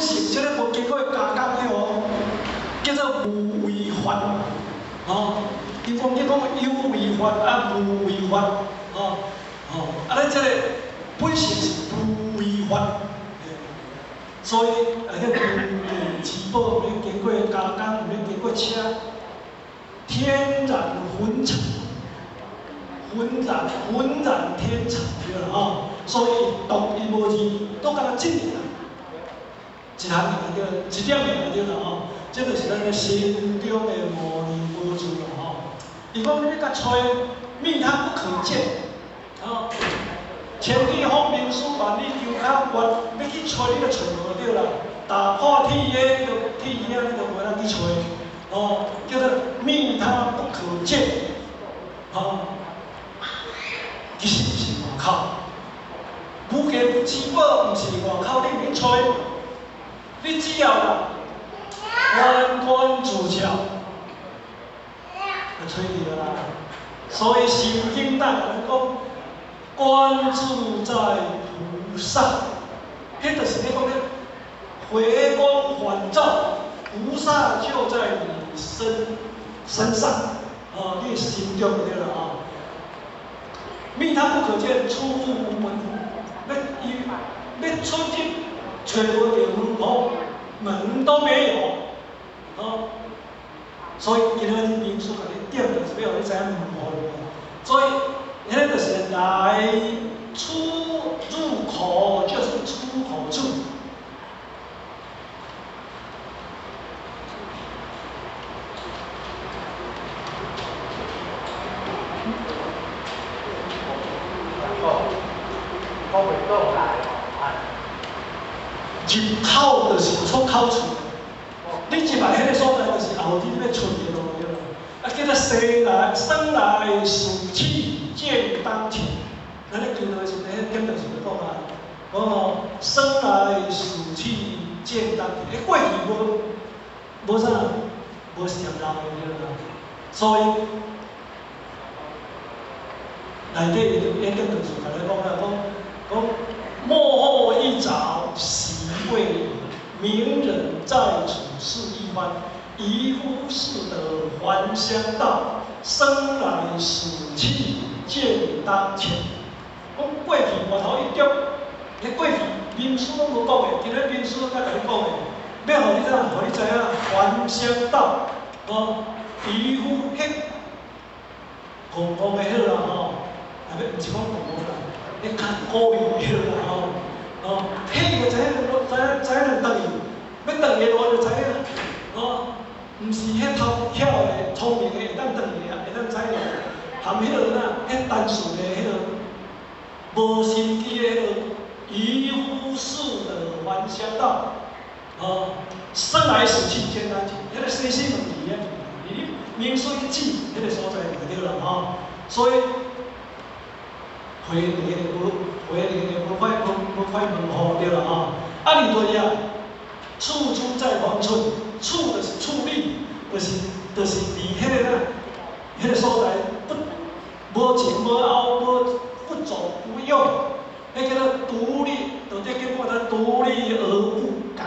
性這个無經過加工的哦，叫做無為法，哦。伊講叫講有為法啊，無為法，哦哦，啊，咱這个本性是無為法，所以啊，遐無價之寶，毋免經過加工，毋免經過車，天然粉塵，渾然渾然天成對啦吼，所以獨一無二，都敢若這爾，一項爾對，一點爾對啦吼，這就是咱的心中的摩尼寶珠啦吼。伊講你欲共揣，覓他不可見，吼。千里訪名師，萬里求巧月，欲去揣你都揣無著啦。打破鐵鞋，你都鐵鞋你都無通去揣，哦，叫做覓他不可見，吼。其實毋是外口，無價之寶毋是外口你免揣，你只要啦，關關自澆，就揣著啦。所以《心經》內咱講，觀自在菩薩，彼就是咧講咧，回光返照，菩薩就在你身上，哦，你心中對啦哦。覓他不可見，出入無門戶，欲伊欲出入，揣無著門戶，門都沒有，哦。所以今仔日明師共你點，就是欲予你知影門戶。所以，彼个就是來出入口，就是出口處。入口就是出口處，你入來彼个所在，就是後日欲出的路對啦。啊，叫做生來生來死去見當前。咱咧求道的時陣，彼點就是咧講啊，講哦，生來死去見當前，彼過去無無啥，無上老的對啦。所以內底伊就一點就是共咱講啦，講講幕後一朝席位明人在處世一番，宜夫識得還鄉道，生來死去見當前。講過去外頭一中，彼過去明師攏無講的，今日明師才共你講的，欲予你怎，予你知影還鄉道，哦，漁夫彼戇戇的彼啦吼，啊欲毋是講戇戇啦，彼較古意的彼啦吼，哦，彼就知影知影知影轉去，欲轉的路就知影，哦，毋是彼頭巧的、聰明的會當轉去啊，會當知影，含彼落哪，彼單純的彼落無心機的彼落漁夫識得還鄉道，哦，生來死去見當前，彼个西施問題啊，你明師去指彼个所在就對啦吼，所以回來的無回來的無塊無無塊門戶對啦吼，啊，二對啊，處處在方寸，處就是處理，就是佇彼个啦，彼个所在不無前無後，無不左不右，彼叫做獨立，道德經講咱獨立而不改，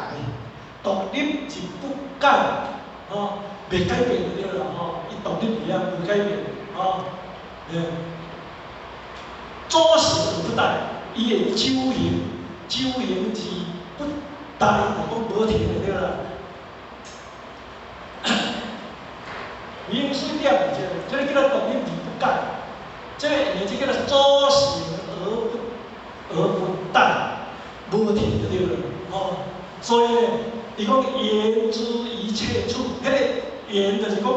獨立而不改，吼，袂改變就對啦吼，伊獨立佇遐無改變，吼，對。左行而不怠，伊會手行，手行而不怠，就講無停就對啦。明師點這個，這個叫做獨立而不改，這個用的這叫做左行而不怠，無停就對啦，吼。所以呢，伊講言之一切處，彼个言就是講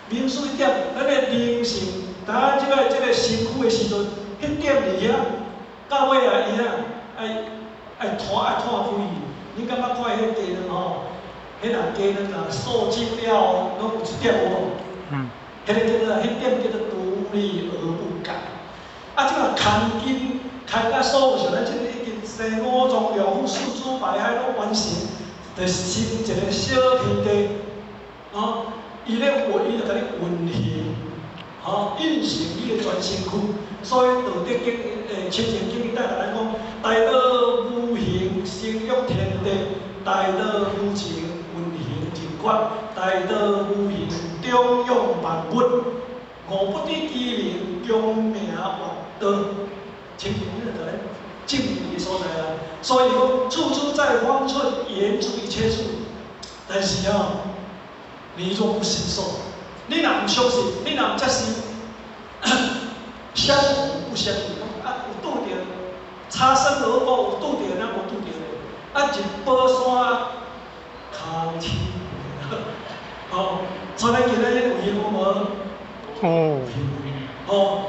明師點，咱的靈性，當咱這個身軀的時陣，彼點佇遐，到尾啊，伊啊愛愛拖愛拖開去。你感覺看彼雞卵吼，彼若雞卵若受精了，攏有一點有無？嗯。彼个叫做，彼點叫做獨立而不改。啊，這若牽筋牽甲所有像咱這個已經生五臟六腑四肢百骸攏完成，就是成一個小天地，哦，伊咧運，伊就共你運行，吼，運行你的全身軀。所以《道德經》清淨經內底共咱講，大道無形。行生育天地，大道無情運行日月，大道無形長養萬物。吾不知其名，強名曰道。親像你就咧證明伊所在啊。所以講，處處在方寸，圓住一切處。但是哦，你若不信受，你若毋相信，你若毋接受，相逢不相離。啊，有拄著擦身而過，有拄著，咱無拄著咧。啊，入寶山空手回，哦，所以咱今仔日有閒無？哦。哦，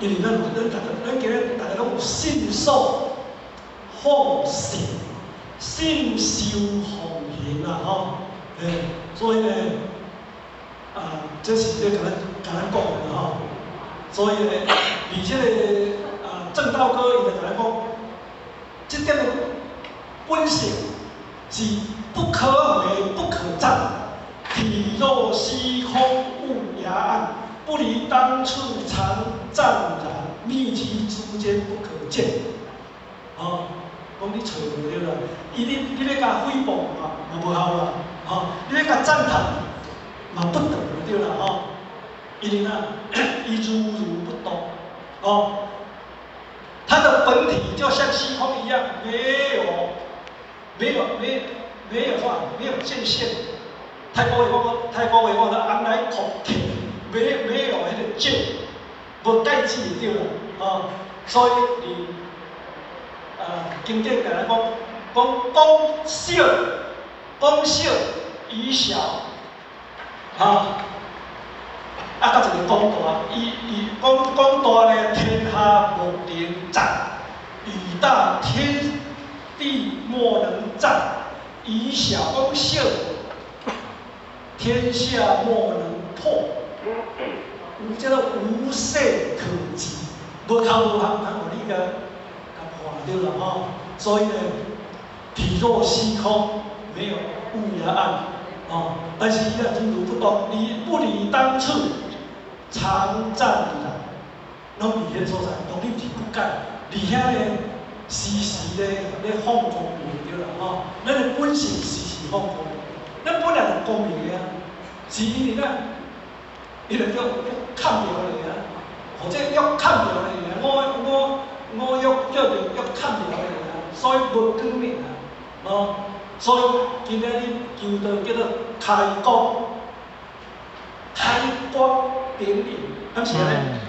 因為咱今日大家攏有信受奉行，信受奉行啦，吼，欸，所以呢，啊，這是咧共咱講的吼。所以呢，而這個啊，正道哥伊就共咱講，這點的本性是不可回不可佔，體若虛空無涯岸，不離當處常湛然，密集諸間不可見。哦，講你揣無著啦，伊你欲共誹謗嘛，嘛無效啦，吼，你欲共讚歎嘛不得對啦，吼，因為啊，伊如如不動，哦，它的本體就像虛空一樣，沒有，沒有，沒沒有啥，沒有界限。泰國話講說按來擴天，沒有彼個界，無界止就對啦，哦，所以你經典共咱講，講講小，講小以小，哈，啊，閣一個講大，伊伊講講大咧，天下莫能佔，以大天地莫能佔，以小講小，天下莫能破，有這個無懈可擊，無空無空通予你共共破對啦吼。所以呢，體若虛空，沒有無涯岸，哦，但是伊啊如如不動，離不離當處，常湛然，攏佇彼所在，當你毋是不改，佇遐咧時時咧咧放光明對啦吼。咱的本性時時放光明，咱本來就光明的啊，是因為咱，伊就叫叫看著的爾，或者欲看著的爾，我欲叫做欲看著的爾，所以無光明啊，哦，所以今仔日求道叫做開光，開光點明，敢是按呢？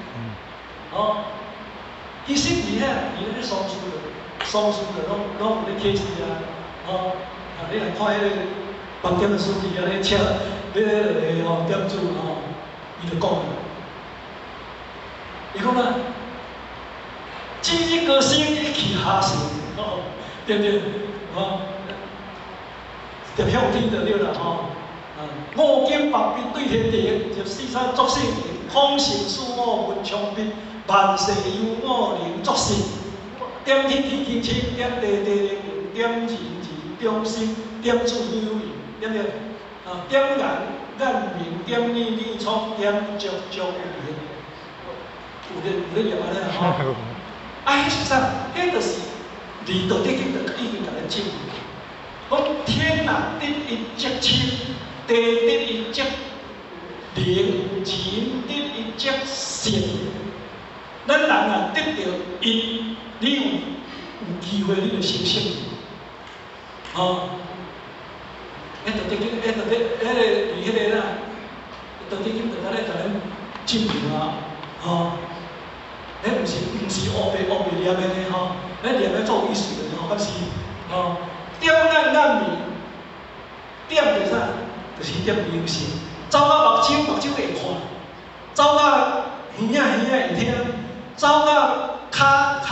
哦，其實佇遐，佇咧喪事的，喪事的攏有咧啟示啊，哦，啊，你來看彼個房間的書記啊，咧請，咧咧落吼店主吼，伊就講，伊講啊，指一個星一起哈神，哦，對不對？哦，就向天就對啦，吼，啊，五經百筆對天地，就四三作聖言，空性使我聞長筆，萬世由我能作聖。點天天清清，點地地靈靈，點人人中心，點處有形，對不對？啊，點眼眼明，點耳耳聰，點足足有形。有咧有咧念按呢吼？啊，彼是啥？彼就是離道德經就已經共咱證明。講天啊，得一則清，地得一則靈，人得一則聖。咱人啊，得著一，你有機會，你就成聖。哦，彼道德經，彼道德，彼個佇彼個啦，道德經就共咧共咱證明啊，吼，彼毋是烏白念的呢吼，彼念的足有意思的吼，敢是吼？點眼眼明，點就是啥？就是彼點靈性，走到目睭，目睭會看；走到耳仔，耳仔會聽；走到跤，跤會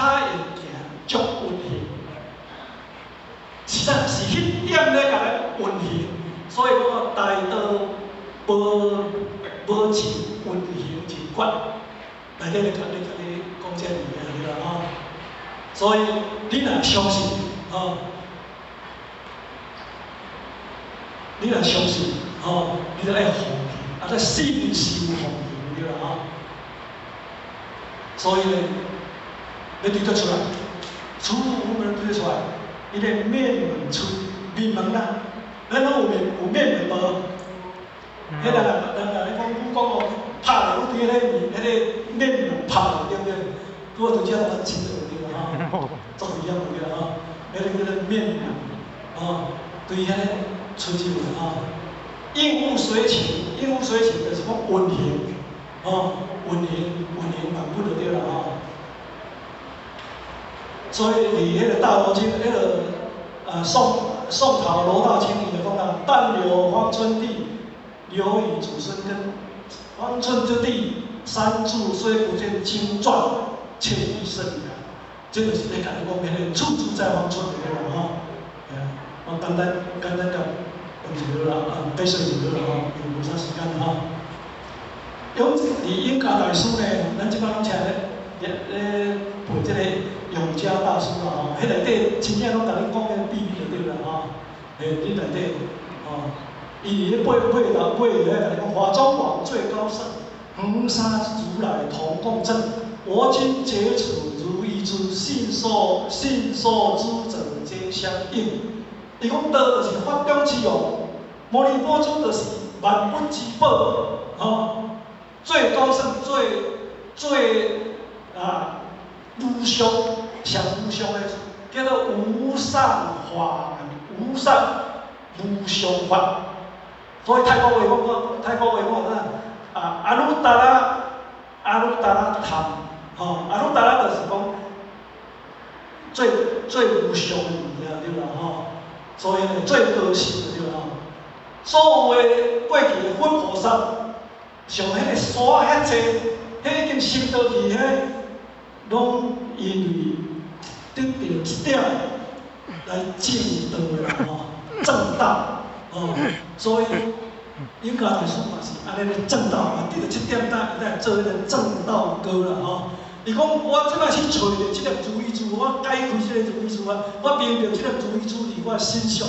行，足運行。是啥？是彼點咧共咱運行，所以講大道無無盡運行日月，內底咧共你講這物件對啦吼。所以你若相信吼，你若相信吼，你就愛奉行，啊，再信受奉行對啦吼。所以呢，欲對得出來，出無門對得出來。伊个面門出面門啦，咱攏有面有面門無？彼個人人咧講武功哦，拍落對彼個面，彼個面門拍落對不對？拄仔對這我真有對啦吼，足危險有對啦吼，彼個叫做面門，吼，對遐個出入吼，應物隨情，應物隨情就是講運行，吼，運行運行萬物就對啦吼。所以佇彼個大羅經，彼個啊宋宋朝羅大清伊就講啦，但留方寸地，留與子孫根。方寸之地，三柱雖不見經傳，卻益聖啊。這就是咧共你講，彼個處處在方寸的啦吼。我簡單簡單共問一個啦，啊，解釋一個啦吼，因為無啥時間吼。永佇永嘉大師呢，咱這擺攏請咧咧咧背這個永嘉大師啦吼，彼內底真正攏共你講彼個秘密就對啦吼。嘿，你內底吼，伊佇咧背背頭背咧，共你講法中王最高聖，恆沙如來同共證。我今解此如意珠，信受信受諸者皆相應。伊講道就是法中之王，摩尼寶珠就是萬物之寶，吼，最高聖、最最啊無上上無上的，叫做無上法、無上無上法。所以泰國話講講，泰國話講啥？啊，阿耨多羅阿耨多羅塔，吼，阿耨多羅就是講最最無上的物件，對啦，吼。所以呢，最高聖對啦，吼。所有的過去的佛菩薩，像彼個山遐濟，彼已經成道去，彼攏因為得著這點來證道的啦，吼，證道，吼，所以永嘉大師嘛是按呢咧證道嘛，得著這點，才會做彼個證道歌啦，吼。伊講我這擺去揣著這粒如意珠，我解開這个如意珠啊，我明白這粒如意珠佇我身上，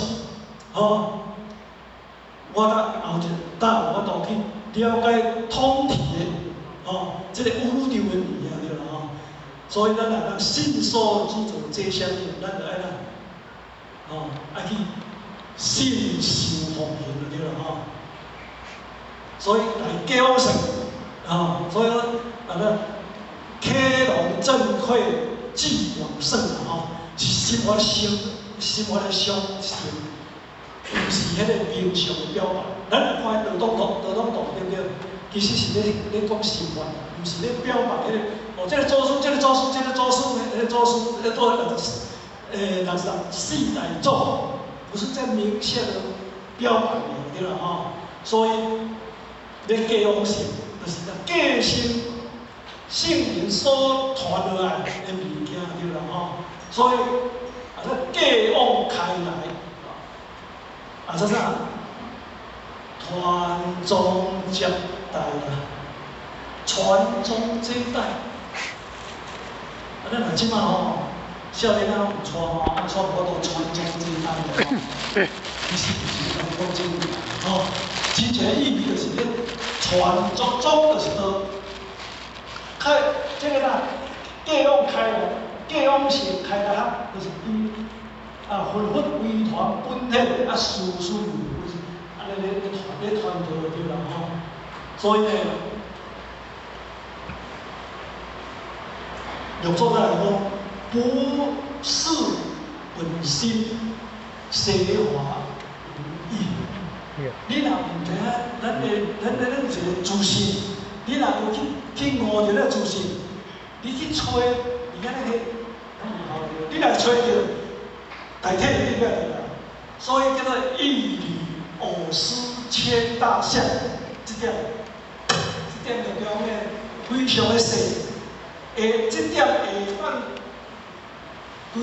吼，我才後一才有法度去了解通體的，吼，這个宇宙的物件對啦，吼。所以咱若通信受諸者皆相應，咱就愛哪，吼，愛去信受奉行就對啦，吼。所以來教聖，吼，所以講啊咱啟龍正慧濟廣勝啦，吼，是心法相，心法的相成，毋是彼個名相的表白。咱若看道統圖，道統圖對毋對？其實是咧咧講心法，毋是咧表白彼個。哦，這個祖師，這個祖師，這個祖師，彼個祖師，彼個64代祖，不是在明顯的表白對啦吼。所以咧繼往聖，就是繼承聖人所傳落來的物件對啦吼。所以啊，這繼往開來，啊，這啥？傳宗接代啦，傳宗接代。啊，咱若這擺吼，少年仔攏有娶吼，啊，娶無法度傳宗接代的吼。其實毋是講這個，吼，真正意義就是咧傳宗，宗就是道，開這個啦，繼往開來，繼往聖開來學，就是伊啊，佛佛威傳本體啊，事事如按呢咧咧傳咧傳道對啦吼。所以呢，六祖來講，不識本心，說法無益。你若毋知影，咱的咱的咱有一個自信，你若無去去悟著這個自信，你去揣，伊按呢彼攏無效著。你若揣著，代替你了啦。所以叫做一理偶思千大象，這點，這點就講呢非常的細，會這點會當對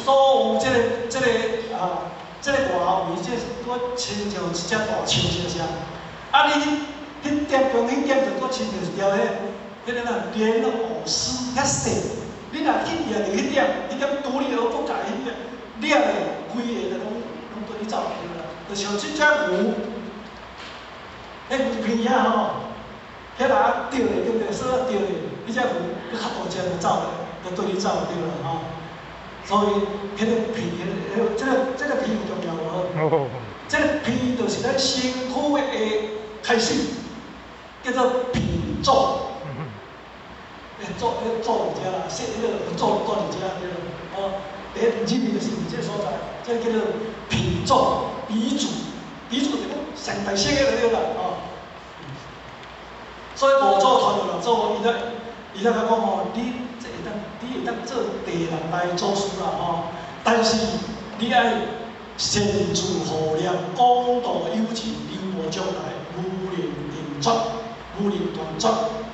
所有這個這個啊，這個外圍，這閣親像一隻大樹是毋是啊？啊，你彼點中彼點就閣親像一條彼彼个哪蓮藕絲遐細，你若去掠著彼點，彼點獨立而不改彼點，掠咧規个就攏攏對你走去啦。就像這隻牛，彼牛鼻仔吼，彼若釣咧對不對？索仔釣咧，彼隻牛閣較大隻就走咧，就對你走對啦吼。所以，彼个皮，這個皮有重要無？這個皮就是咱身軀的開始，叫做脾臟。欸，臟，彼臟佇遮啦，說彼個臟臟佇遮對無？哦，佇入去就是佇這个所在，這個叫做脾臟，鼻祖，鼻祖就是講上大聲的就對啦，哦。所以五祖傳予六祖，伊才甲講吼，你這會當，你會當做第六代祖師啦吼，但是你愛善自護念，廣度有情，留無將來，無能斷絕，無能斷絕，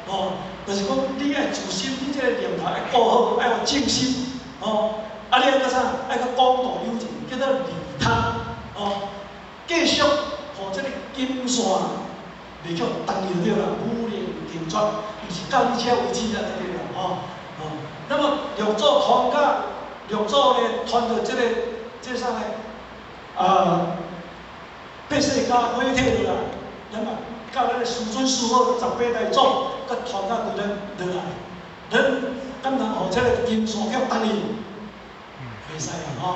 吼，就是講你愛自心，你這個念頭愛顧好，愛有正心，吼，啊你愛閣啥？愛閣廣度有情，叫做利他，吼，繼續予這個金線袂去予斷去就對啦，無能斷絕，毋是到你遮為止按呢對啦，吼，吼。那麼六祖傳甲六祖呢，傳到這個這啥呢？啊，八世家火體落來，咱嘛到咱的師尊師母十八代祖，閣傳到對咱落來，咱敢通予這個金線去斷去？袂使啦吼，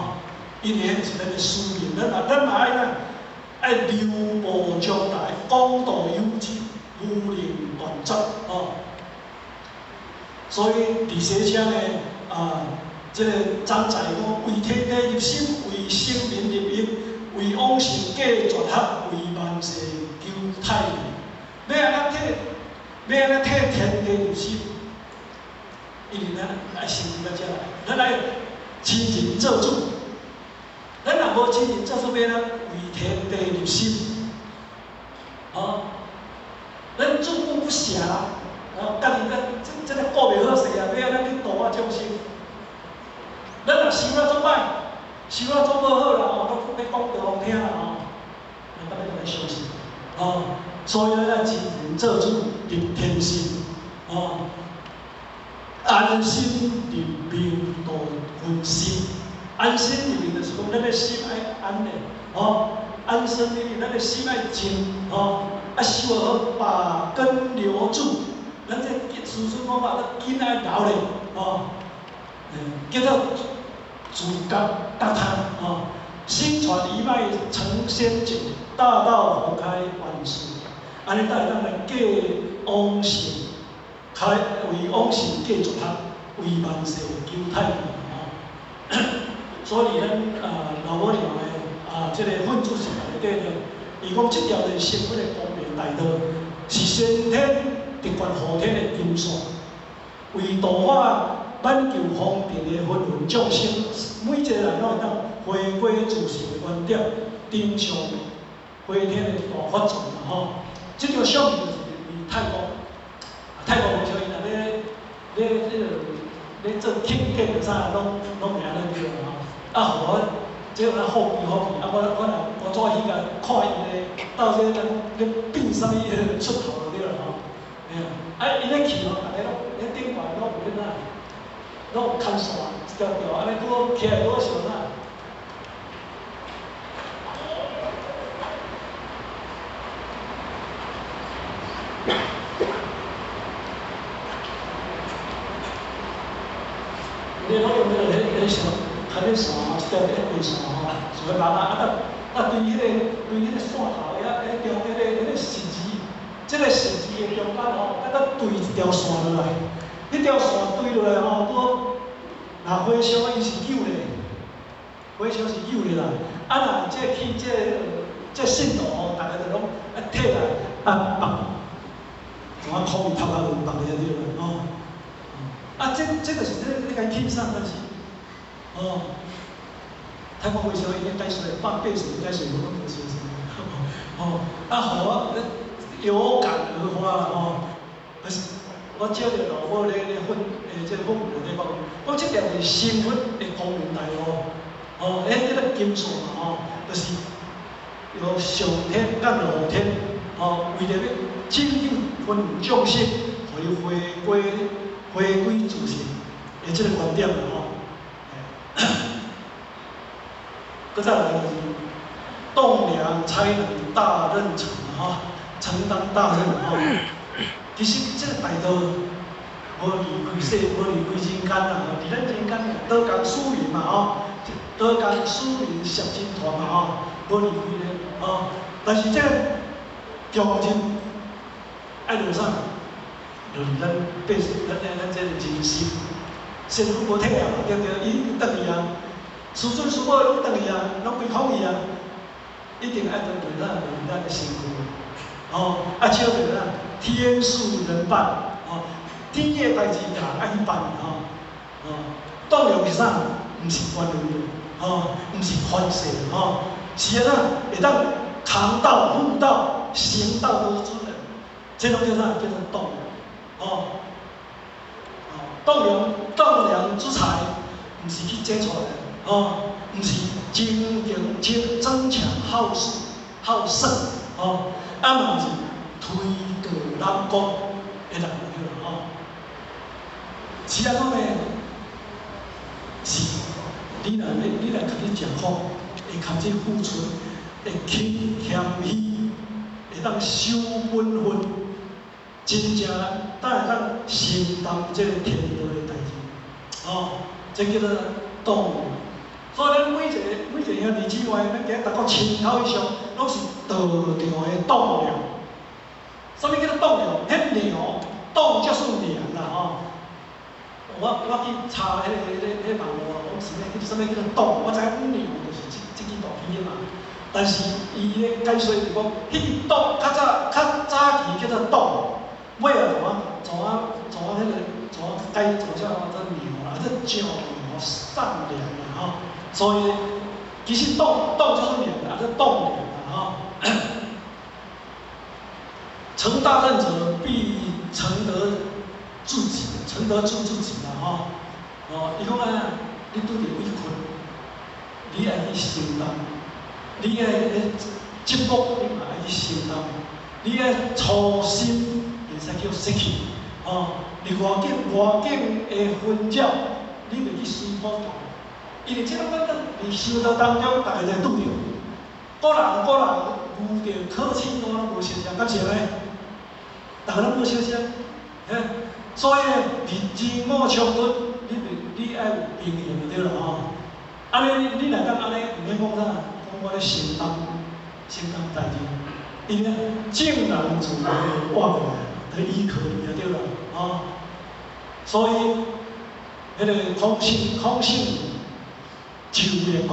因為彼是咱的使命，咱嘛愛哪？愛留無將來，廣度有情，無能斷絕吼。所以佇這遮呢，啊，這個張載講為天地立心，為生民立命，為往聖繼絕學，為萬世求泰來。欲按怎替？欲按怎替天地立心？因為咱愛先佇遮來，咱愛親人做主。咱若無親人做主，欲按怎為天地立心？哦，咱自顧不暇，哦，家己咱這個顧袂好勢啊，欲按怎去度化眾生？咱若修了足歹，修了足無好啦，吼，閣欲講給予聽啦，吼，咱敢欲來相信？哦，所以咱愛親人做主，立天心，哦，安心立命度群生。安心立命就是講，咱的心愛安的，哦，安身立命，咱的心愛靜，哦，啊修好，把根留住。咱這師尊講法，咱根愛留咧，哦，叫做自覺覺他，哦，心傳一脈成仙境，大道佛開萬事，按呢才會當來繼往聖，開為往聖繼絕學，為萬世求泰來，哦。所以咱啊老母娘的啊，這個奮主席內底呢，伊講這條就是成佛的光明大道，是先天直覺後天的金線，為度化挽救風塵的芸芸眾生，每一個人攏會當回歸自性的原點，登上飛天的大法船啦吼。這張相片就是佇泰國，泰國無像伊若咧咧這個咧做慶典啥，攏會按呢對啦吼。啊，予我這有好奇好奇，啊，我若我怎去共看伊咧，到底咧咧變啥物出頭就對啦吼。嘿啊，伊咧去吼，逐个攏咧頂懸攏有咧哪，攏有牽線一條條，按呢拄好徛來拄好像哪。你攏用彼個線，牽彼線吼，一條條白線吼，像個網仔，啊，啊對彼個線頭遐，彼中彼個十字，這個十字的中間吼，啊，閣對一條線落來，彼條線對落來吼，拄好，若和尚伊是扭咧，和尚是扭咧啦，啊，若這去這信徒吼，逐个就攏啊退來啊綁，怎啊箍伊頭殼有綁咧對啦，吼。啊，這個是咧咧共欣賞，但是，哦，泰國和尚伊咧解說，百八歲解說，我攏無相信，吼，啊，予我有感而發啦，吼，可是我照著老母咧咧訓，這個訓內底講，講這條是成佛的光明大路，吼，彼個金線嘛，吼，就是由上天甲落天，吼，為著欲拯救芸芸眾生，予伊回歸。回歸自性的這個觀點啦吼，閣再來就是棟梁才能大任成吼，承擔大任吼。其實這個大道，無無離開世，無離開人間啦，吼，佇咱人間刀工使民嘛吼，刀工使民攝真團嘛吼，無離開咧吼。但是這個重任愛落啥？落佇咱百姓，咱這個人心，身軀無體啊，對不對？伊已經轉去啊，師尊師母攏轉去啊，攏歸空去啊，一定愛落佇咱落佇咱的身軀，吼，啊笑著啥？天數人辦，吼。天的代誌，人愛去辦吼，吼，棟梁是啥？毋是權威，吼，毋是權勢，吼，是按怎？會當扛道、護道、行道德之人，這攏叫啥？叫做棟梁，吼，哦，棟梁，棟梁之才，毋是去這出來，吼，毋是爭競爭爭強好勢、好勝，吼，啊嘛毋是推倒攬功的人對啦，吼。是按怎呢？是，你若家己食苦，會堪這付出，會肯謙虛，會當守本分，真正才會當承擔這個天道的代誌，吼，這叫做棟梁。所以咱每一個兄弟姊妹，咱今日逐個身頭以上，攏是道場的棟梁。啥物叫做棟梁？彼梁，棟就是梁啦，吼。我去查彼个網路啊，講啥物叫做啥物叫做棟，我知影梁就是這支大枝嘛。但是伊咧解說就講，彼支棟較早期叫做棟，尾仔怎啊彼個怎啊改做做梁啦，這上梁上梁啦吼。所以其實棟就是梁啦，這棟梁啦吼。成大任者必承得住己，承得住自己啦吼。哦，伊講啊，你拄著危困，你愛去承擔，你愛折磨，你嘛愛去承擔，你愛粗心會使叫失去，吼。佇外境的紛擾，你袂去隨波逐流，因為這種咱佇修道當中，逐个就會拄著。古人遇著考試攏無相像，敢是按呢？逐个攏無相像，嘿。所以呢，佇人我衝突，你袂你愛有平衡就對啦吼。按呢，你若當按呢，毋免講啥，講我咧承擔代誌，因為眾人自然會活過來，就依靠你就對啦，吼。所以，彼個孔聖就連講，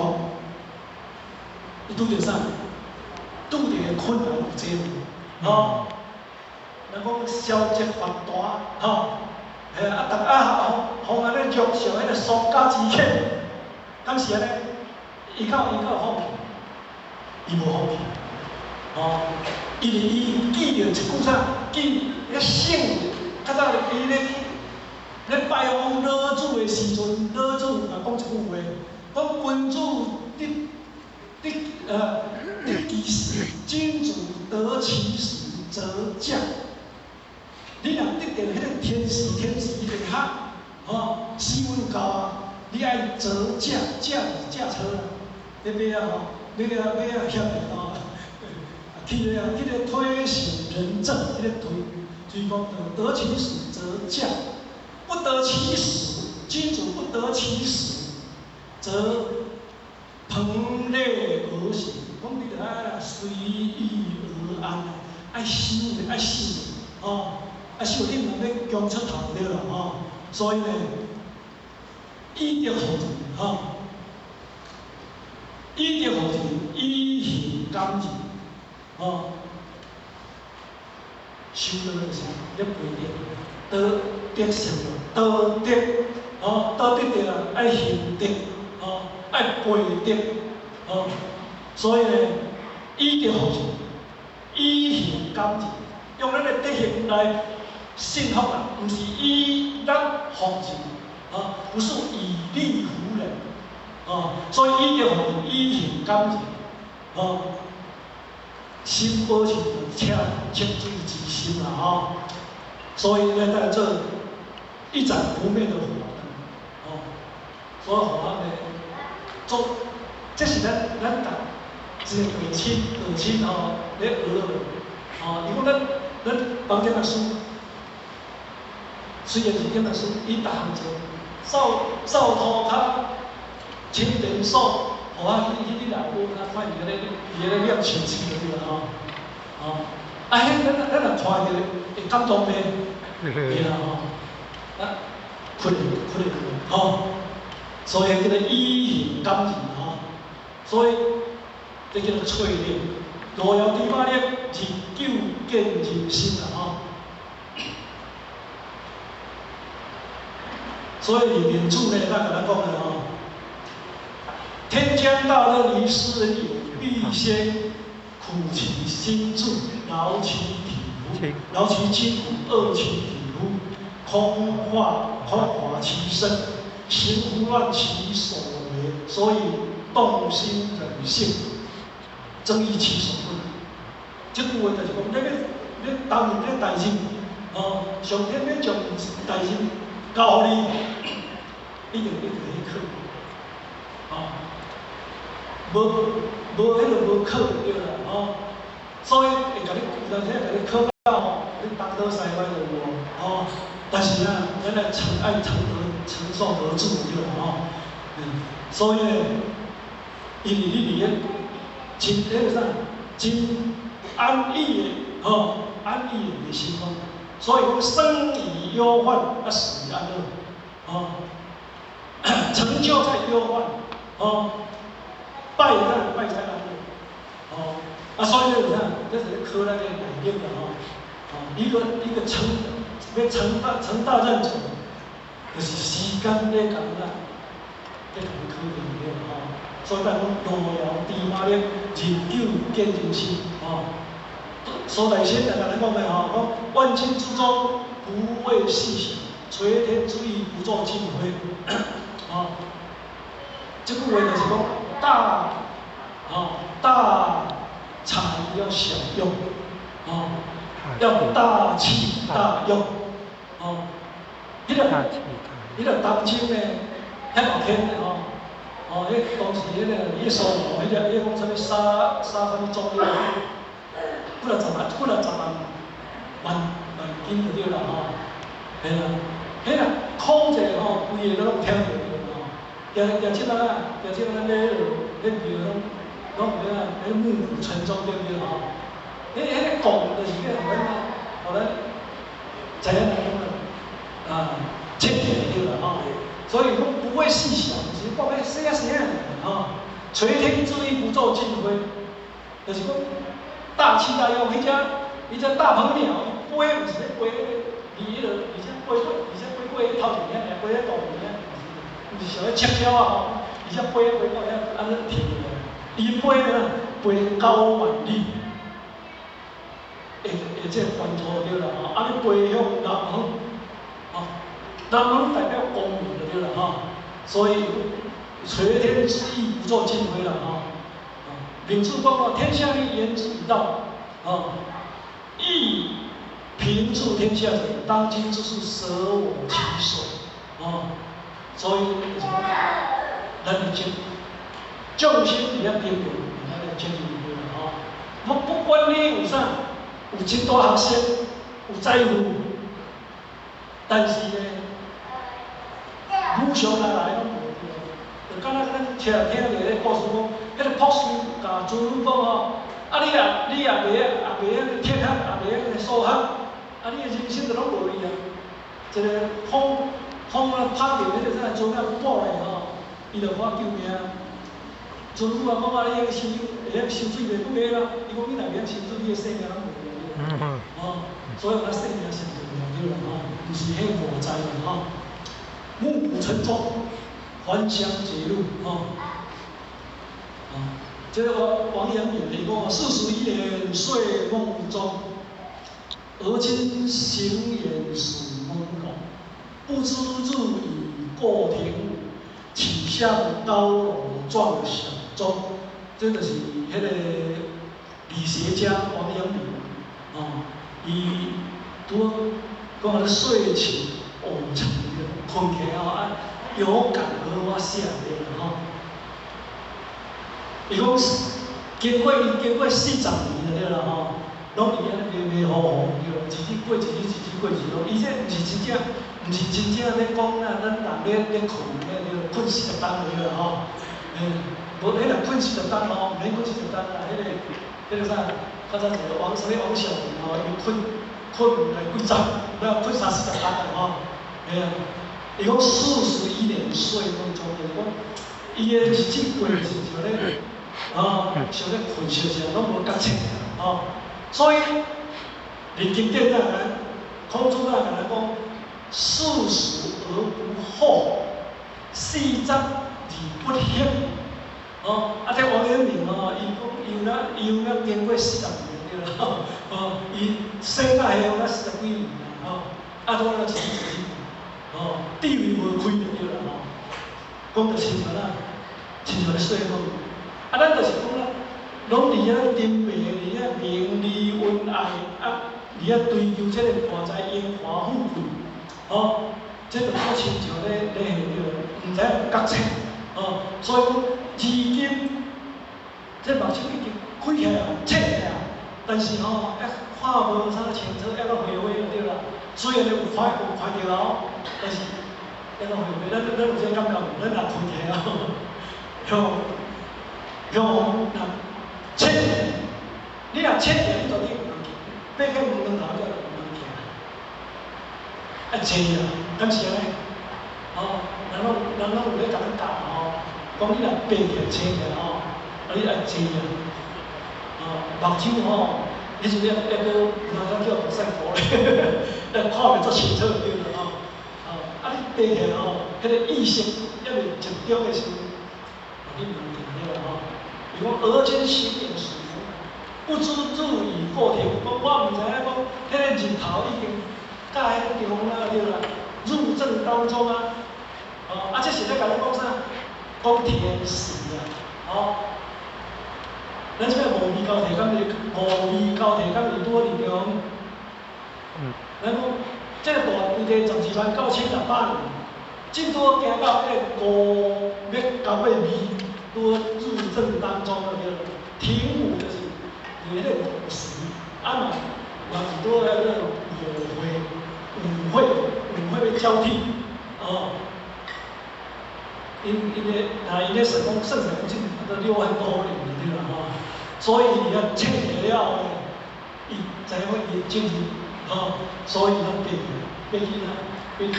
伊拄著啥？拄著的困難有濟無？吼。人講消極發達，吼，嘿啊，逐啊，予予按呢弱小彼個喪家之犬，敢是按呢？伊敢有放棄？伊無放棄，吼，因為伊記著一句啥？記彼聖，較早伊咧拜訪老子的時陣，老子有共講一句話，講君子得其時，君子得其時則駕。你若得著彼個天時地利，吼，時運到啊，你愛擇駕，駕是駕車啦，你馬仔吼，你馬仔遐爾大，去咧推行仁政，彼個推，就是講得其時則駕，不得其時，君子不得其時，則傍類而行。講你著愛隨遇而安，愛守的愛守，吼，愛守你毋通欲強出頭對啦，吼。所以呢，以德服人，吼，以德服人，以行感人，吼。修道就是咧培德，道德什麼？道德，吼，道德著愛行德，吼，愛培德，吼。所以呢，以德服人，以行感人，用咱的德行來信服人，毋是以力服人，啊，不是以力服人，啊，所以以德服人，以行感人，啊，心保持清清水之心啦，吼，所以咱來做一盞不滅的火燈，哦，所以予咱的做，這是咱逐一個道親吼咧學的，吼，伊講咱邦傑老師，雖然是點仔事，伊逐項做，掃掃塗跤，清電所，予我去你老母較看伊咧念書書就對啦吼，吼，啊，彼咱若看著會感動袂？會啦吼，啊，哭會哭會吼，所以叫做以形感人吼，所以這叫做淬煉，路遙知馬力，日久見人心啦吼。所以李明柱呢，咱共咱講的吼，天將大任於斯人也，必先苦其心志，勞其體膚，勞其筋骨，餓其體膚，空華其身，行胡亂其所為，所以動心忍性，增益其所不能。這句話就是講，你欲擔任這代誌，哦，上天欲將代誌交予你，你就去考，哦，無無彼個無考對啦，吼，所以會共你有當時會共你考到吼，你東倒西歪都有吼，但是啊，咱愛承愛承得承受得住對啦吼，所以呢，因為你佇咧真彼個啥，真安逸的吼，安逸的袂成功，所以講生於憂患，啊死於安樂，吼，成就在憂患，吼，敗在敗在安樂，吼，啊所以咧有啥，這是咧考咱的耐力啦吼，吼，一個成欲成大任者，就是時間咧共咱，咧共你考驗對啦吼，所以咱講路遙知馬力，日久見人心，吼。蘇大仙就共咱講的吼，講萬金之中不為細小，垂天之翼不作驚飛。吼，這句話就是講大，吼大才要小用，吼，要大氣大用，吼。彼個當今呢，遐樂天的吼，哦，彼當時彼個彼蘇羅，彼個講啥物沙沙啥物總理，幾若十萬，幾若十萬萬萬金就對啦吼，嘿啦，彼若空者吼，規个攏聽著吼，定定這擺啊，定這擺咱咧彼廟攏攏有啥，彼暮鼓晨鐘對毋對吼？彼個講就是欲予咱啊，予咱知影講啊，切記對啦吼。所以講不為細小，毋是講欲細仔細仔吼。垂天之翼不作驚飛，就是講大氣大用。彼隻大鵬鳥，伊飛毋是咧飛，離彼個，而且飛過，而且飛過彼頭前遐爾，飛咧大面遐，毋是像彼赤鳥啊吼，而且飛飛到遐按呢停落來，伊飛呢飛高萬里，會這個沿途對啦吼，按呢飛向南方，吼，南方代表光明就對啦吼，所以垂天之翼不作驚飛啦吼。明主講哦，天下利言之以道，哦，欲平治天下者，當今之事舍我其誰，哦，所以就是講，咱的責眾生佇遐平等，咱的責任對啦吼。不管你有啥，有真大學識，有財富，但是呢，武常來來攏無對，就敢若咱聽聽著彼個故事講，彼個博士共子女講吼，啊你也袂曉鐵學，也袂曉數學，啊你的人生就攏無去啊。一個風風啊拍著彼個啥船仔破咧吼，伊就喊救命。船夫啊講啊，你曉收會曉收水袂久個啦，伊講你若袂曉收水，你的性命攏無去啊。哦，所以講性命上重要對啦吼，毋是彼外在啦吼。暮鼓晨鐘，還鄉節錄吼。啊，這個王陽明伊講41年睡夢中，而今醒眼始朦朧，不知日已過庭，豈向高樓撞響鐘。這就是彼個理學家王陽明，哦，伊拄好講咧睡寢偶成，睏起來吼啊，有感而發寫的啦吼。伊講經過40年就對啦吼，攏伊按呢迷迷糊糊對，日子過日子，日子過日子，伊這毋是真正，毋是真正咧講啊，咱人咧睏咧，睏40冬就對啦吼。無彼若睏四十冬吼，毋免睏四十冬啦，彼個啥，較早一個王啥物王小明吼，伊睏來幾站，了睏三四十冬啦吼。嘿啊，伊講41年睡夢中，就是講伊的日子過是像咧，吼，像咧睏相像，攏無覺醒吼。所以，佇經典內面，孔子內面來講，四十而不惑，四十而不惑。哦，啊，這王陽明吼，伊講伊有哪伊有哪經過40年對啦，哦，伊生甲歲才四十幾年啦，吼，啊，都了一一哦，智慧無開就對啦吼。講就親像啦，親像咧說夢。啊，咱就是講啦，攏佇遐沉迷，佇遐名利恩愛，啊，佇遐追求這個大財榮華富貴，吼，這就好親像咧彼對，毋知影覺醒，吼，所以講，如今這目睭已經開起來，醒起來，但是吼，猶看無啥清楚，猶閣花花就對啦。雖然有看有看著哦，但是猶閣花花。咱有這個感覺無？咱若開起來哦，向向若醒，你若醒起來，你就你毋通行，爬起門門頭就毋通行。愛坐啊，敢是按呢？吼，人攏有咧共咱教吼，講你若爬起來醒起來吼，啊你愛坐啊，哦，目睭吼，彼陣猶閣有當叫賽博咧，猶看袂足清楚對啦吼，哦，啊你爬起來吼，彼個意識猶未集中的時陣，你毋通行對啦吼。伊講額間醒眼時，不知日已過天，講我毋知影講，彼個日頭已經甲彼個中啊對啦，入正當中啊，哦，啊這是咧共咱講啥？講天時啊，哦。咱這擺五味交替，敢是五味交替，敢是拄好佇中？咱講這個大規地129,600年，這拄好行到彼個五欲到尾未，拄好入正當中了對。停午就是佇彼個午時，啊嘛嘛是拄好彼個午會、午會、午會欲交替，哦。𪜶咧，啊，𪜶咧算講算起來講，這6萬多年了對啦吼。所以伊啊醒起來了後，伊知影講伊的責任，吼，所以攏爬去哪？爬去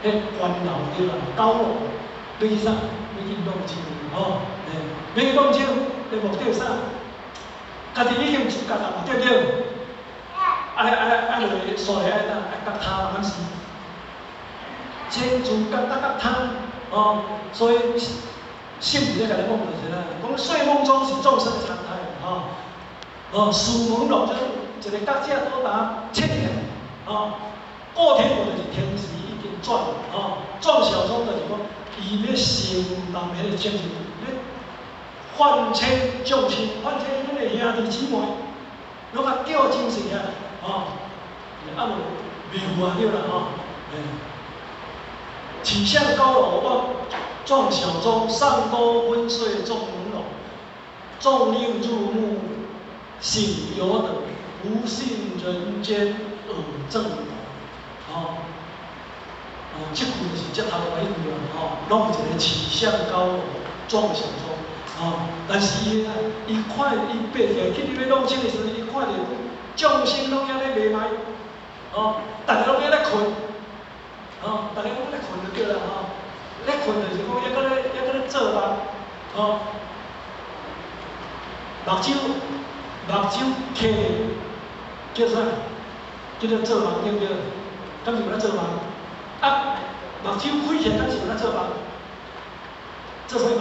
彼個關樓對啦，高樓，欲去啥？欲去弄清吼，嘿，欲去弄清的目的是啥？家己已經自覺啊嘛，對毋對？愛愛落煞來愛哪？愛覺他，敢是？先自覺才覺他，哦，所以聖人咧共咱講就是啦，講睡夢中是眾生的常態，吼，哦，似朦朧就是一個覺者倒呾醒起來，吼，過天午就是天時已經轉，吼，壯小中就是講，伊欲承擔彼個責任，欲勸勸眾生，勸勸阮的兄弟姊妹，攏共叫精神啊，吼，啊無袂有啊對啦吼，嘿。起向高樓望壯小中，上多昏睡眾朦朧，縱令入目醒猶得，不信人間爾正蒙。吼，哦，這句就是這頭彼句啦，吼，攏有一個起向高樓壯小中，吼，但是伊啊，伊看伊爬起來去入欲弄清的時陣，伊看著眾生攏遐咧迷茫，吼，逐家攏遐咧睏。吼，逐家攏咧睏就對啦吼，咧睏就是講猶閣咧做夢，吼，目睭開叫啥？叫做做夢對毋對？敢是有咧做夢？啊，目睭開起來，敢是有咧做夢？做啥物夢？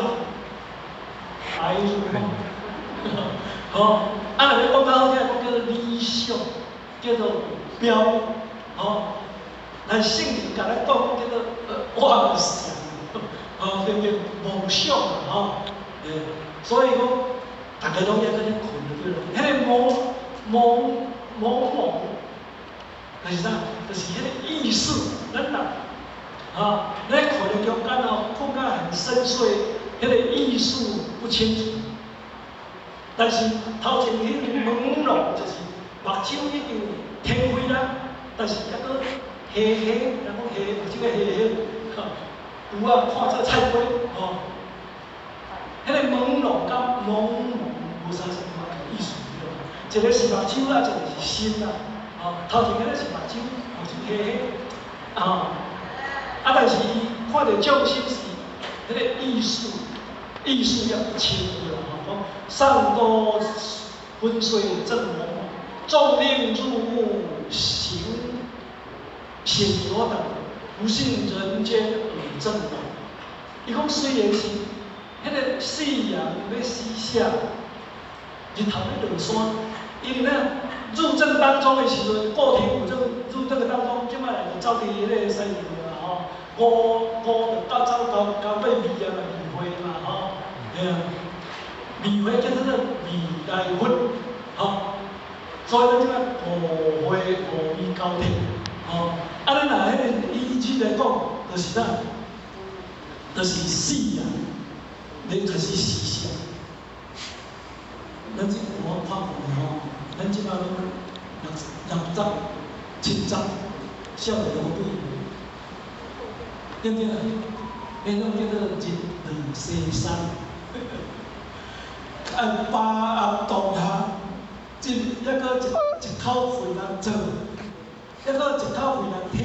白日夢。吼，啊，若欲講較好聽，講叫做理想，叫做目標，吼。但聖人共咱講叫做妄想，吼，對毋對？夢想吼，欸，所以講，逐家攏猶閣咧睏就對啦。彼個朦朦朦朧，就是啥？就是彼個意識，咱人，啊，咧睏的中間哦，睏甲很深邃，彼個意識不清楚。但是頭前彼個朦朧，就是目睭已經天開啦，但是猶閣彼黑黑，人講黑，目睭個黑黑，吼，有啊，看做菜瓜，吼。彼個朦朧佮蒙蒙無啥啥物意思，對無？一個是目睭啊，一個是心啊，吼，頭前彼個是目睭，目睭黑黑，啊，啊，但是伊看著眾生是彼個意識，意識猶不清對啦，吼，講散多昏睡正蒙蒙，縱令入目行顯有等，不信人間爾正蒙。伊講雖然是彼個夕陽欲西下，日頭欲落山，因為呢入正當中的時陣，過天有正入這個當中，這擺來就走佇彼個西洋啦吼，五五就到走到到尾未啊嘛，未會嘛吼，對啊，未會叫做未來佛，吼，所以咱這擺五會五味交替，吼，啊，咱若彼個以日來講，就是啥？就是死啊，欲開始死相。咱這我看過吼，咱這擺攏六六十、七十，少年無幾，對不對？彼種叫做日落西山，啊，把握當下，這猶閣一一口氣通做，猶閣一口氣通聽，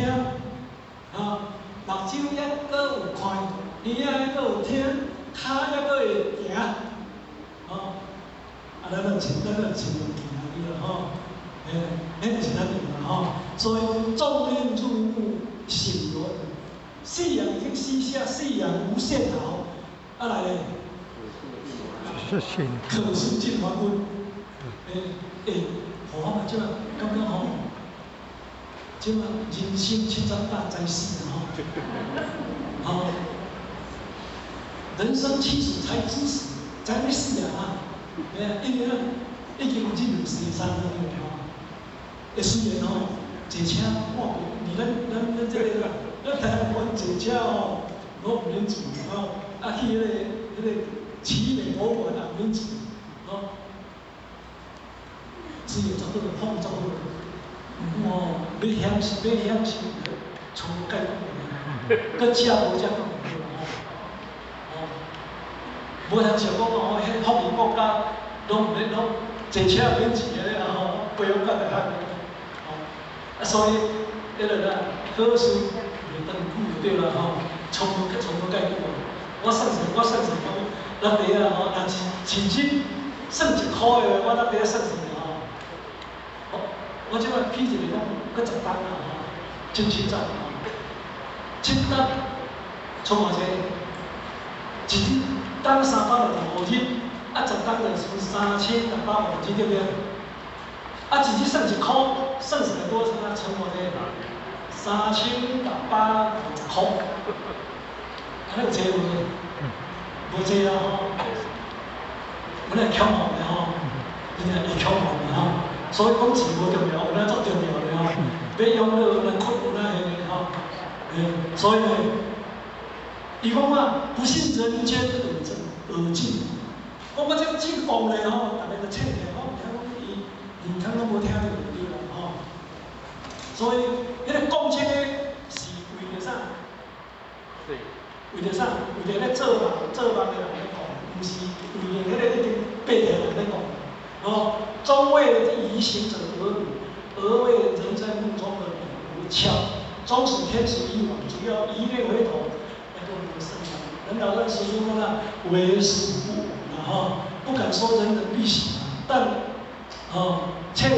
啊，目睭猶閣有看，耳仔猶閣有聽，跤猶閣會行，吼，啊，咱就真有行去啦吼，嘿，彼就是咱的啦吼，所以縱令入目顯有，夕陽已經西下，夕陽無限好，啊來咧，可是盡黃昏，欸欸，我嘛這擺感覺吼，這擺人生七十百才死啊吼，吼，人生七十才知死，才欲死啊！欸，因為啊，已經日落西山了吼。欸，雖然吼，坐車看過，佇咱這個咱台灣坐車吼，攏毋免錢吼，啊去彼個奇美博物館也毋免錢，吼。雖然足好，風足好，毋過吼，欲享受，欲享受，厝蓋閣食無食閣毋好吼，吼。無通想講哦，彼個富裕國家攏毋免攏坐車免錢的吼，飛往到大漢吼。啊，所以彼個啦，好事袂長久就對啦吼，創無創無蓋久啊。我算算講，咱底啊吼，若一日算一箍的話，我咱底算算吼，我這擺起一個講，閣十冬啊吼，真實在吼，七冬創偌濟？一日冬365日，啊十冬就是3650日，對不對？啊，一日算一箍，算算多少啊？賰偌濟？3650箍。按呢有濟無？無濟啊吼！阮會恐慌的吼，真正會恐慌的吼。所以講錢無重要，有哪足重要的吼。欲養老，有哪困，有哪彼個吼。所以呢，伊講啊，不信人間爾正爾靜。講我這這講咧吼，逐个就醒起來，講聽講伊連聽攏無聽著就對啦吼。所以，彼個講這個是為著啥？為著啥？為著咧做夢做夢的人咧講，毋是為著彼個已經爬起的人咧講。哦，終為疑行者而語，而為人在夢中的彼而敲。終使天時已晚，只要一念回頭，那就沒生了。人老在師父說呢，為時不晚了哈，不敢說人人必醒，但哦，卻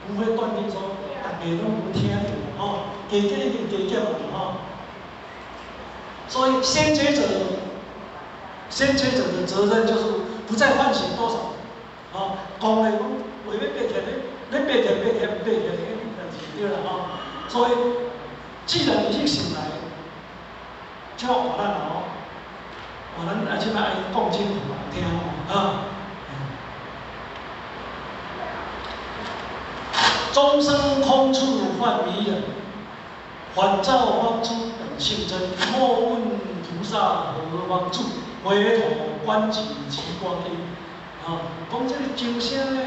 不會斷定說逐家攏無聽著吼，加減一定加減嘛吼。所以先覺者，先覺者的責任就是不再喚醒多少，哦，講來講，話欲爬起來，欲爬起來，爬起來，爬起來，代誌對啦吼。所以，既然已經醒來，就要換咱哦，換咱啊，這擺愛講清楚聽吼啊。終生空處幻迷人，返照方知本性真。莫問菩薩何方住，回頭觀己即光陰。啊，講這個眾生呢，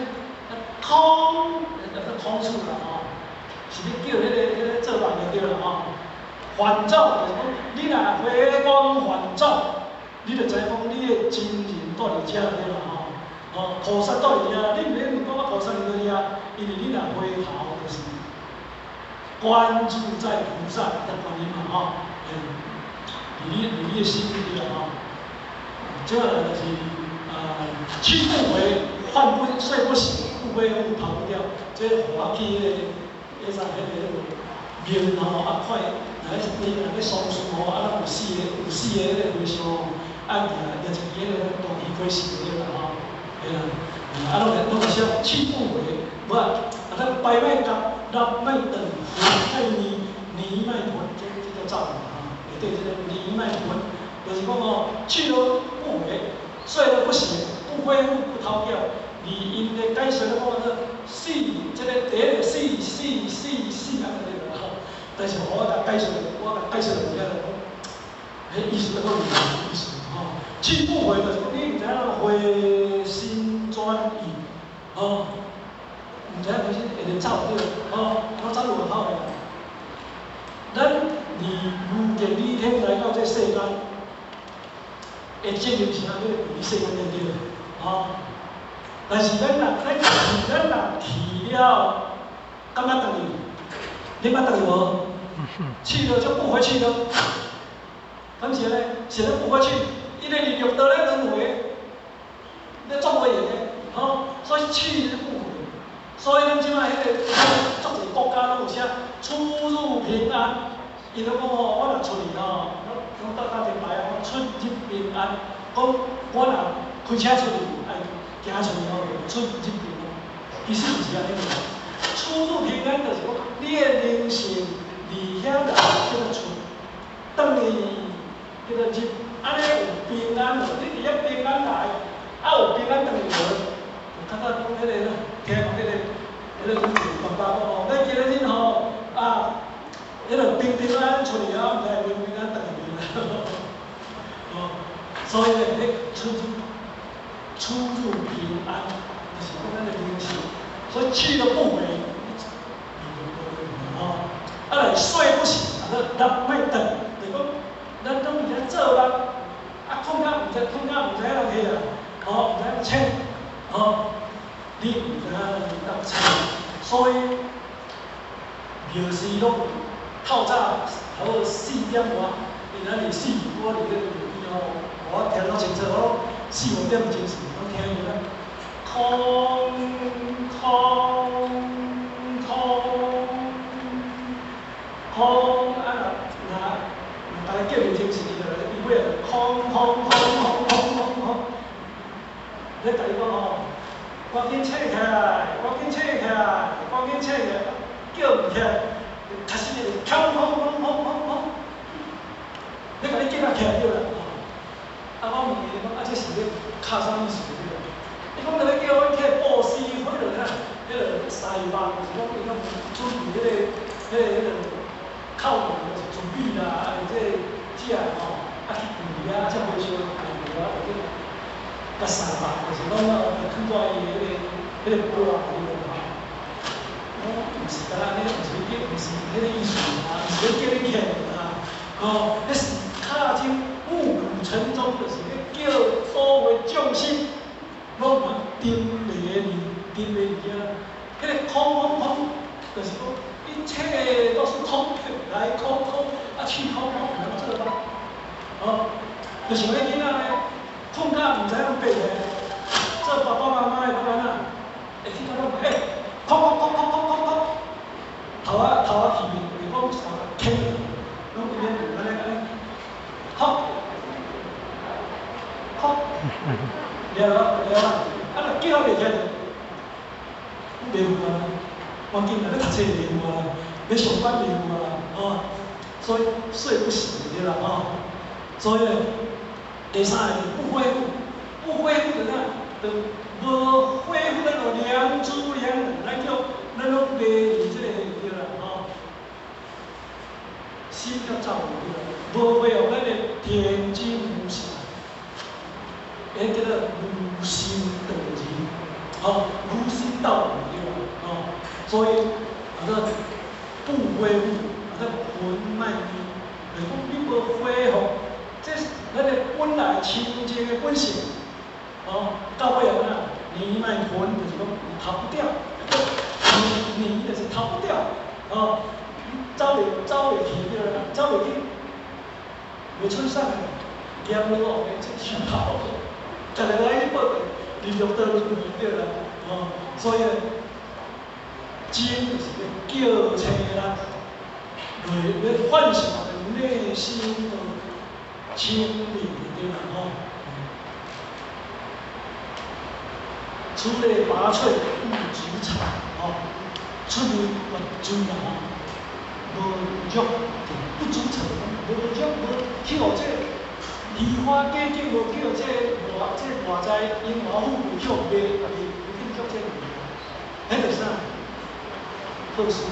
空，那個空處啦吼，是咧叫彼个做夢就對啦吼。返照就是講，你若回光返照，你就知影講你的真人住佇遮對啦吼。哦，菩薩住佇遮，你毋免問講啊菩薩佇佗佇啊，因為你若回頭就是觀自在菩薩的觀音嘛吼，佇你的心裡啦吼。接下來就是啊，去不回，飯不睡不醒，不恢復逃不掉。這予我記彼個彼啥彼個面吼啊，看，若你若欲喪事吼，啊，咱有四個彼個和尚，啊，舉一支彼個大魚開始對啦吼，嘿啦，啊，攏寫去不回，無啊，啊，咱拜莫甲，納莫轉，魂莫離，泥莫還，這叫咒語吼，下底這個泥莫還，就是講吼，去了不回，睡了不醒，不恢復不逃掉。而𪜶的解說咧講做四，這個第一個四四四四按呢對啦吼。但是我共解說，我共解說落了講，彼意思閣有意思吼。去不回就是講你毋知影回心轉意，吼，毋知影回心會走對，吼，攏走路好的。咱離無間理天來到這世間，的責任是啥物？佇世間頂對，吼。但是咱若去了，敢捌轉去？你捌轉去無？去了就不回去了。敢是按呢？是咧不回去，因為佇六道咧輪迴，咧做袂用的，吼，所以去不回。所以咱這擺彼個足濟國家攏有寫出入平安，伊攏講吼，我若出去吼，攏搭搭一排啊，出入平安。講我若開車出去，愛行出去吼，出入平安。其實毋是按呢。出入平安就是講，你的靈性佇遐來叫做出，轉去叫做入，按呢有平安無？你佇遐平安來，啊有平安轉去無？較早講彼個，聽講彼個爸爸講吼，咱今日吼啊，彼個平平安安出去啊，毋知平平安安轉去袂啦。哦，所以咧，出入平安，就是講咱的靈性，所以去了不回，吼，啊來睡不醒，啊，咱莫轉，就是講，咱攏佇遐做夢，啊，睏甲毋知，睏甲毋知影落去啊，吼，毋知影醒，吼，你毋知影當醒，所以廟時攏透早差不多4點外，因咱是四，我佇咧廟邊吼，我聽足清楚，我四五點鐘時，我聽伊咧空空空空，啊若若大家叫袂清時，伊就伊尾就空空空空空空空，咧共伊講吼，趕緊醒起來，趕緊醒起來，趕緊醒起來，叫毋起來，較實就空空空空空空，咧共你叫甲起來對啦。啊，我問伊講，啊，這是咧敲啥物事對啦？伊講就咧叫阮起來布施，彼個啥，彼個西方就是講伊講準備彼個口門就是準備啦，啊，這食吼，啊去跪遐，才和尚跪遐，就去共西方，就是講啊，囥在伊彼個缽仔對啦吼。我毋是干焦按呢，毋是叫，毋是彼個意思啊，毋是咧叫你起來啊，吼，彼是敲鐘暮鼓晨鐘，就是咧叫所有眾生，攏嘛沉迷佇沉迷佇遐，彼個空空空，就是講一切都是空，來空空，啊去空空，毋通做夢，吼，就像彼囡仔呢，睏甲毋知影爬起來，做爸爸媽媽的欲按怎？會去甲講，欸，空空空空空空空，頭仔頭仔去面，會講啥牽，攏佇咧按呢按呢，好，好，了了了啊，啊若叫袂起來，袂有啊，環境若欲讀冊袂有啊，欲上班袂有啊，吼，所以睡不醒對啦吼，所以咧，第三個不恢復，不恢復就啥？就無恢復咱個良知良能，咱叫咱攏迷佇這個對啦吼，心較走對啦，無恢復咱的天真無邪，彼叫做如心道人，吼，如心道人對啦，吼，所以啊，這恢復，啊，咱魂莫迷，就是講你無恢復，這是咱的本來清淨的本性，哦，到尾啊，你莫魂就是講你逃不掉，你就是逃不掉，哦，走袂去對啦，走袂去，袂出啥的，閻羅王的這手頭，逐个來去報地獄道輪迴對啦，哦，所以呢，經就是咧叫醒咱，落咧喚醒我們內心的清明對啦，吼。出類拔萃勿執場，吼，出類拔萃啦，吼，無著不執場，無著無去予這個梨花假境，無去予這個外這個外在榮華富貴去予賣，家己去著這個，彼就是啥？好事，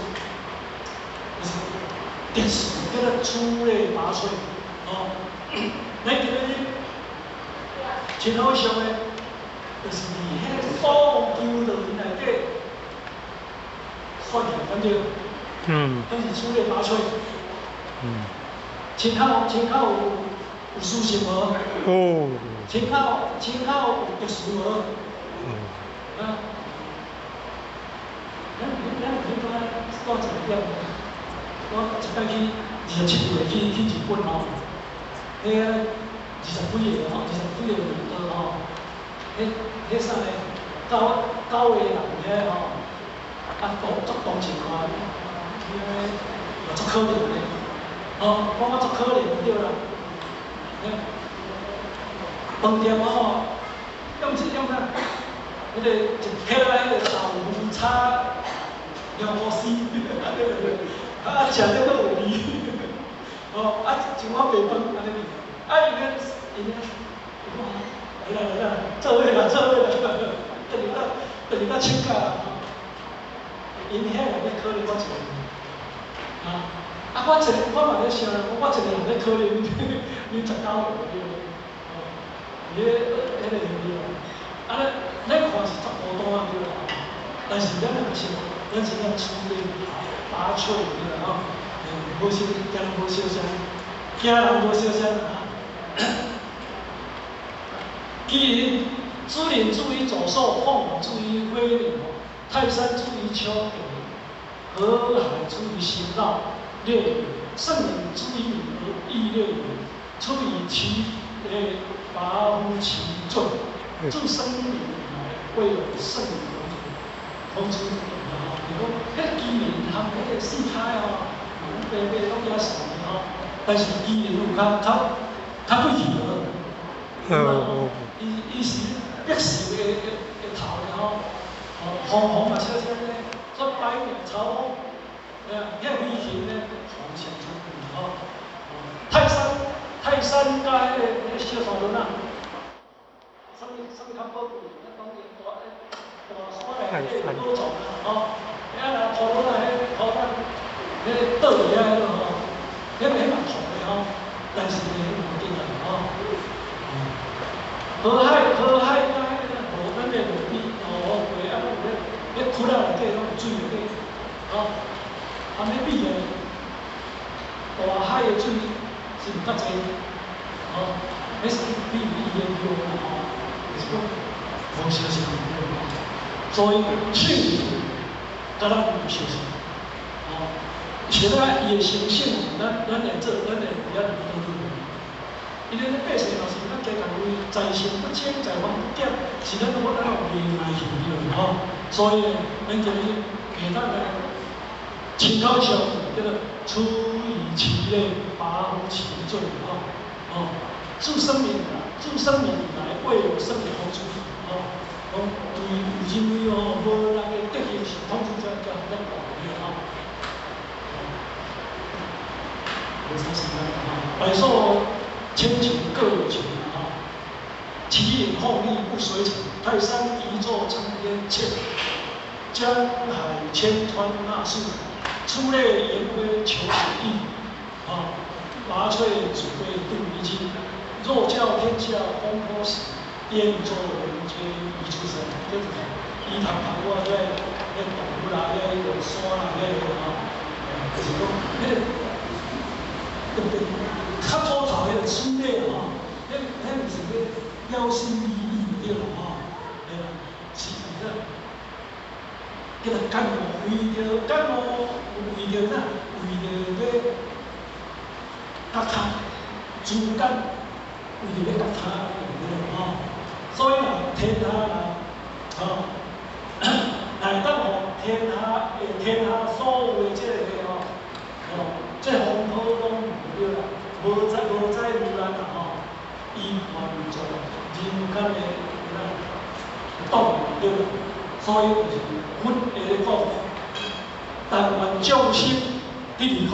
就是特殊叫做出類拔萃，吼。咱今日真好笑的，就是佇彼个所有修道院內底，算起來反正，咱是出類拔萃。親口親口有私心無？有。親口親口有特殊無？啊？咱咱有彼擺住一個點，我一擺去27歲去日本吼，彼個二十幾个吼，二十幾个離島吼，彼啥呢？九九個人遐吼，啊，足同情我，彼個嘛足可憐的，吼，講我足可憐對啦。飯店吼，用這用啥？彼個一起來彼個豆腐炒蘿蔔絲，啊食了閣有味，吼啊一碗白飯按呢爾，啊伊咧伊咧，來來來，做伙啦做伙啦，就是到請假啦，𪜶遐人咧可憐我一個人，啊啊我一個我嘛咧想，我一個人咧可憐恁19個對無？哦，佇咧彼個對啊咱咱看是足孤單對啦，但是咱若是咱是咱出類拔萃對啦吼，無相驚人無相像，驚人無相像啊。其實，子麟住於走獸，鳳凰住於飛鳥，泰山住於丘壬，河海住於行道，列聖人住於民而義列出以其拔乎其罪，自生民以來，未有聖人孔子吼，就講，彼麒麟含彼個四跤吼，白白攏遐散的吼，但是麒麟有較較較貴氣無？伊是百獸的頭的吼，吼鳳凰嘛小聲呢，說百鳥朝鳳，對啊，彼個飛禽呢，鳳上尊貴吼。泰山泰山佮彼個小山崙仔，啥物啥物較寶貴？咱講大大山內底寶藏吼，啊若土崙仔彼土仔，彼個倒佇遐彼落吼，彼嘛銅的吼，但是呢，無緊啦吼。河海河海佮彼個無咱的路邊哦，河啊，有咧咧窟仔內底攏有水內底，吼，含彼比來，大海的水是毋較濟，吼，彼是比伊的量啦吼，就是講無相像，所以聖人佮咱無相像，吼，是咱伊的心性，咱會做，咱會佇遐討論。伊咧百姓嘛是咱加共為財性不精，財方不減，是咱攏咱攏袂來去對吼。所以咱今日下當來親口上叫做出以其類，拔乎其罪，吼哦。自生民自生民以來，未有聖人孔子，吼，講對有認為哦，無人的德行是孔子遮遮遮大的吼。無啥時間吼，百獸千禽各有情吼，麒麟鳳翼不隨成，泰山一座參天塹，江海千川納數，出類言歸求其意，啊，拔萃子規度一經，若教天下風波時，燕州人皆一出生，這就是伊頭頭我遐遐動物啦，遐個山啦，遐個吼，就是講，彼個特別較土頭彼個處理吼，彼毋是咧標新立異對啦吼，對啦，是啥？叫做覺悟，為著覺悟，為著啥？為著欲覺他，諸間為著欲覺他對啦吼，所以若天下若吼，若會當予天下的天下所有的這個吼，吼，這風波攏無對啦，無災無災無難啦吼，伊願做人間的動力對啦，所以就是佛會咧講，但願眾生得離苦，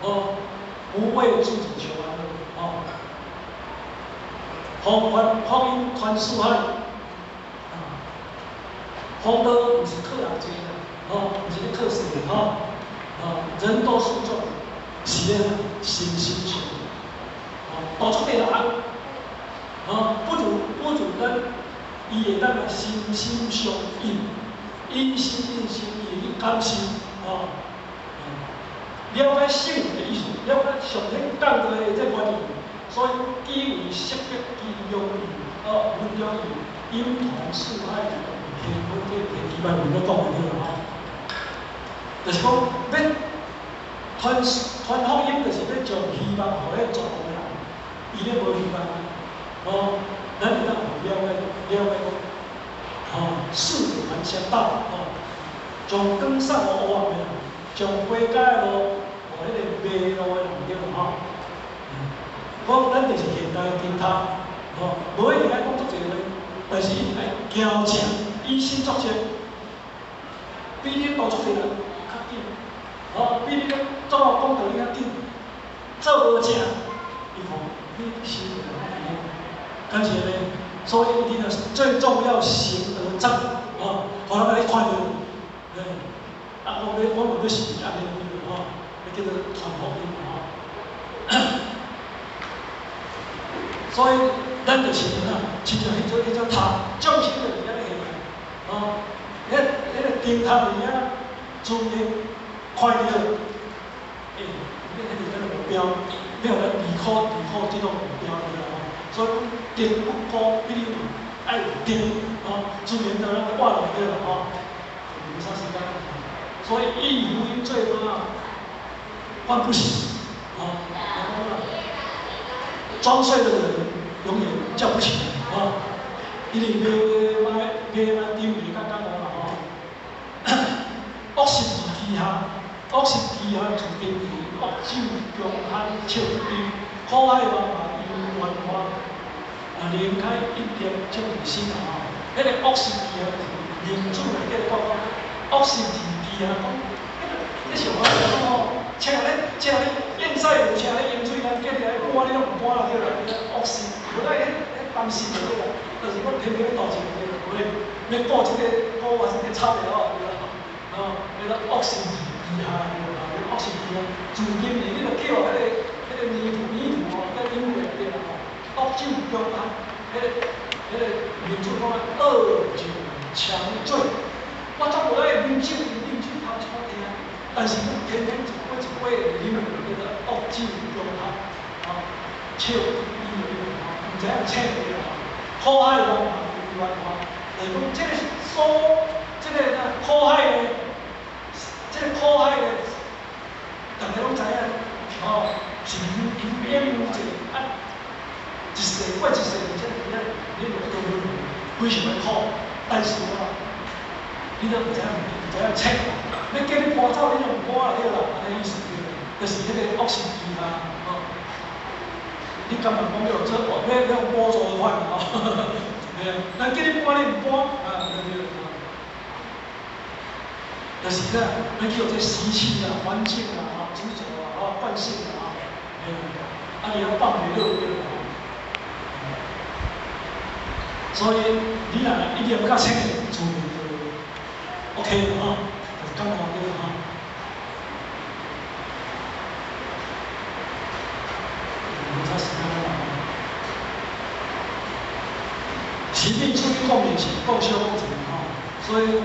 哦，不為自己求安樂，哦，弘法福音傳四海，弘道毋是靠人濟啦，吼，毋是咧靠勢吼，哦，人多勢眾，是咧心心相印，哦，度足濟人，哦，不如咱，伊會當來心心相印，因心印心，伊會去感受，哦，了解聖的意思，了解上天降落的這原因，所以基為識別其用意，哦，文中以音同四海，天文這天基本文咧講的對啦吼，就是講欲傳傳福音，就是欲將希望予彼絕望的人，伊咧無希望，哦，咱會當了解了解講，吼，四凡相道，吼，將光送予黑暗的人，將花街的路予彼個迷路的人對啦吼。講咱就是現代的燈塔，吼，無一定愛講足濟話，但是愛行正，以身作則，比你度足濟人較緊，吼，比你怎啊講道理較緊，做無正，伊看你生活安尼，敢是按呢？所以一定要最重要行而正，吼，予人共你看著，嘿，啊，我嘛欲是按呢吼，彼叫做傳福音吼。所以咱就是按怎，親像彼種塔，眾生就是按呢下來，吼，彼個燈塔佇遐，自然看著，欸，彼個是咱的目標，欲予咱離苦離苦這種目標對啦吼。所以講燈不孤比你愛有燈，吼，自然就咱活落對啦吼。無啥時間，所以以福音做嘛，萬不行，吼，裝睡的人永遠叫不起來，吼，因為馬馬馬頂袂較講啦吼。惡習自機下，惡習機下自定義，惡酒強悍笑悲，苦海茫茫猶原花，啊，離開一念即是心啊吼。彼個惡習機下就是名字內底講講，惡習自機下講，彼個你想看講吼，車咧車咧堰塞湖車咧淹水，咱叫你來搬，你攏毋搬啦對啦，惡習無愛彼擔心就對啦，就是講偏偏欲導一個對啦，無咧欲顧這個顧還是個插的吼，對啦，吼，彼個惡習自機下對啦，惡習機下，自定義你著叫彼個泥土吼，甲淹過對啦吼，惡酒強悍，彼個名字講惡酒強醉，我總無愛啉酒，啉酒頭一擺疼，但是偏偏一杯一杯會啉叫做惡酒強悍，吼，笑伊就吼，毋知影醒對啦，苦海茫茫猶原花，就是講這個所，這個啥苦海的，這個苦海的，逐家攏知影，吼，是無邊無際啊，一世過一世，這個你你就去非常的苦，但是吼，你都毋知影毋知影醒，欲叫你搬走，你就毋搬啦對啦，按呢意思對啦，就是彼個惡習機啊，吼。你感覺講欲做，欲欲用補助款吼，嘿啊，人叫你搬你毋搬，啊，對對對。就是啥，欲叫這習氣啊、環境啊、吼、執著啊、吼、慣性啊，嘿，啊，你攏放袂落對啦。所以你若一念較清，自然就 OK 啦吼，就是感覺對啦吼。無啥時間啦。習近出去講面是講小講濟吼，所以講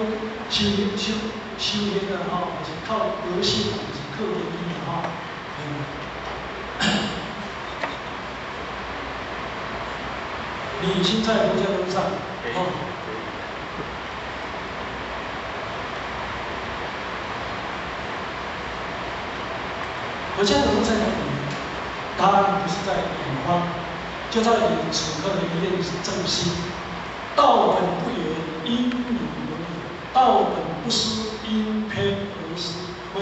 修修修行啊吼，是靠德性，毋是靠言語吼。你已經在佛家路上，哦。佛家的路在哪裡？答案不是在遠方，就在你此刻的一念正心。道本不遠，因你而異；道本不失，